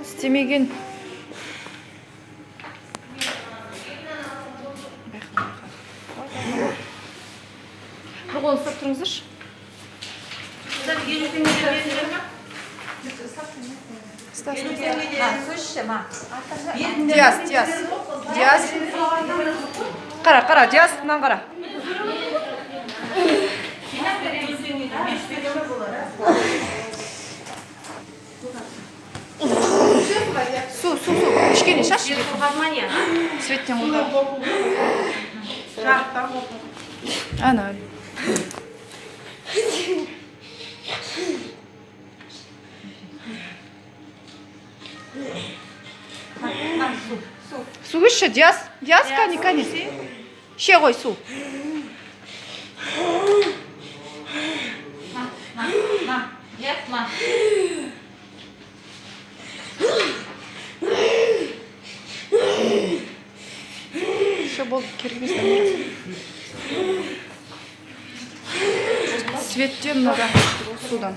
Істемеген. Байқа, байқа. Ой, ой, ой. Бір қолын ұстап тұрыңыздаршы. Қыздар, 50 теңге бердіңдер ма? Ұста, ұста. 50 теңге. Су ма? Диас, Диас. Диас. Қара, қара, Диас, мынаны қара. Жинап бер 50 теңге. 5 теңге ме болар, а? Су, су, су. Кішкене шаш. Жер қорғады ма, не? Светтен қорғады. Жарықтан қорқады. Ана. Су ішші, Диас. Диас, кәне, кәне. Іше ғой су. На, на, на. Диас, на. Все, болды, керек емес, Дамира. Светтен мынада судан.